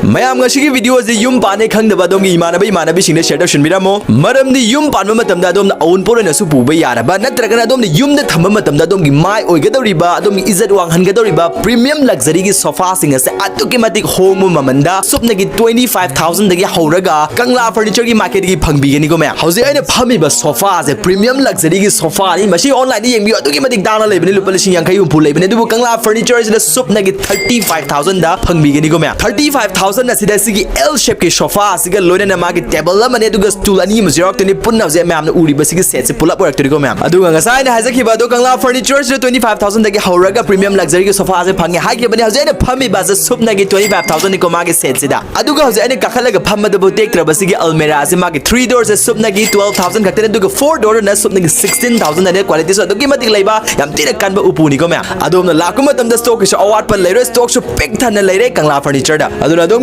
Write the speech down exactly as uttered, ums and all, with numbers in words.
ꯃꯌꯥꯝ, ꯉꯁꯤꯒꯤ video ꯑꯁꯤ ꯌꯨꯝ ꯄꯥꯟꯅꯦ ꯈꯪꯗꯕ ꯑꯗꯣꯝꯒꯤ ꯏꯃꯥꯟꯅꯕ ꯏꯃꯥꯟꯅꯕꯤꯁꯤꯡꯗ share ꯇꯧꯁꯤꯟꯕꯤꯔꯝꯃꯣ꯫ ꯃꯔꯝꯗꯤ ꯌꯨꯝ ꯄꯥꯟꯕ ꯃꯇꯝꯗ ꯑꯗꯣꯝꯅ ꯑꯎꯟꯄꯣꯠ ꯑꯣꯏꯅꯁꯨ ꯄꯨꯕ ꯌꯥꯔꯕ, ꯅꯠꯇ꯭ꯔꯒꯅ ꯑꯗꯣꯝꯅ ꯌꯨꯝꯗ ꯊꯝꯕ ꯃꯇꯝꯗ ꯑꯗꯣꯝꯒꯤ ꯃꯥꯏ ꯑꯣꯏꯒꯗꯧꯔꯤꯕ, ꯑꯗꯣꯝꯒꯤ ꯏꯖꯠ ꯋꯥꯡꯍꯟꯒꯗꯧꯔꯤꯕ premium luxury ꯒꯤ sofa ꯁꯤꯡ ꯑꯁꯦ ꯑꯗꯨꯛꯀꯤ ꯃꯇꯤꯛ ꯍꯣꯡꯕ ꯃꯃꯜꯗ ꯁꯨꯞꯅꯒꯤ twenty five thousand ꯗꯒꯤ ꯍꯧꯔꯒ ꯀꯪꯂꯥ furniture ꯒꯤ market ꯇꯒꯤ ꯐꯪꯕꯤꯒꯅꯤꯀꯣ ꯃꯌꯥꯝ꯫ ꯍꯧꯖꯤꯛ ꯑꯩꯅ ꯐꯝꯃꯤꯕ sofa ꯁꯦ premium luxury ꯒꯤ sofa ꯅꯤ꯫ ꯃꯁꯤ online ꯗ ꯌꯦꯡꯕꯤꯌꯨ, ꯑꯗꯨꯛꯀꯤ ꯃꯇꯤꯛ ꯇꯥꯡꯅ ꯂꯩꯕꯅꯤ, ꯂꯨꯄꯥ ꯂꯤꯁꯤꯡ ꯌꯥꯡꯈꯩ ꯍꯨꯝꯐꯨ ꯂꯩꯕꯅꯤ, ꯑꯗꯨꯕꯨ ꯀꯪꯂꯥ furniture ꯁꯤꯗ ꯁꯨꯞꯅꯒꯤ thirty five thousand ꯗ ꯐꯪꯕꯤꯒꯅꯤꯀꯣ ꯃꯌꯥꯝ꯫ Thirty five thousand ꯑꯁꯤꯗ ꯁꯤꯒꯤ L shape ꯀꯤ sofa ꯁꯤꯒ ꯂꯣꯏꯅꯅ ꯃꯥꯒꯤ table ꯑꯃꯅꯤ, ꯑꯗꯨꯒ stool ꯑꯅꯤ ꯑꯃꯁꯨ ꯌꯥꯎꯔꯛꯇꯣꯏꯅꯤ꯫ ꯄꯨꯟꯅ ꯍꯧꯖꯤꯛ ꯃꯌꯥꯝꯅ ꯎꯔꯤꯕ ꯁꯤꯒꯤ set ꯁꯦ ꯄꯨꯂꯞ ꯑꯣꯏꯔꯛꯇꯣꯏꯅꯤꯀꯣ ꯃꯌꯥꯝ꯫ ꯑꯗꯨꯒ ꯉꯁꯥꯏ ꯑꯩꯅ ꯍꯥꯏꯖꯈꯤꯕ ꯑꯗꯣ, ꯀꯪꯂꯥ furniture ꯁꯤꯗ twenty five thousand ꯗꯒꯤ ꯍꯧꯔꯒ premium luxury ꯒꯤ sofa ꯁꯦ ꯐꯪꯉꯦ ꯍꯥꯏꯈꯤꯕꯅꯤ꯫ ꯍꯧꯖꯤꯛ ꯑꯩꯅ ꯐꯝꯃꯤꯕ ꯑꯁꯦ ꯁꯨꯞꯅꯒꯤ twenty five thousand ꯅꯤꯀꯣ ꯃꯥꯒꯤ set ꯁꯤꯗ꯫ ꯑꯗꯨꯒ ꯍꯧꯖꯤꯛ ꯑꯩꯅ ꯀꯥꯈꯠꯂꯒ ꯐꯝꯕꯗꯕꯨ ꯇꯦꯛꯇ꯭ꯔꯕ ꯁꯤꯒꯤ almirah ꯁꯦ, ꯃꯥꯒꯤ three door ꯁꯦ ꯁꯨꯞꯅꯒꯤ twelve thousand ꯈꯛꯇꯅꯤ, ꯑꯗꯨꯒ four door ꯅ ꯁꯨꯞꯅꯒꯤ sixteen thousand ꯅꯤ꯫ Quality ꯁꯨ ꯑꯗꯨꯛꯀꯤ ꯃꯇꯤꯛ ꯂꯩꯕ, ꯌꯥꯝ ꯊꯤꯅ ꯀꯟꯕ ꯎꯄꯨꯅꯤꯀꯣ ꯃꯌꯥꯝ꯫ ꯑꯗꯣꯝꯅ ꯂꯥꯛꯄ ꯃꯇꯝꯗ stock ꯀꯤꯁꯨ ꯑꯋꯥꯠꯄ ꯂꯩꯔꯣꯏ, stock ꯁꯨ ꯄꯤꯛ ꯊꯟꯅ ꯂꯩꯔꯦ ꯀꯪꯂꯥ furniture ꯗ꯫ ꯑꯗꯨꯅ ꯑꯗꯣꯝ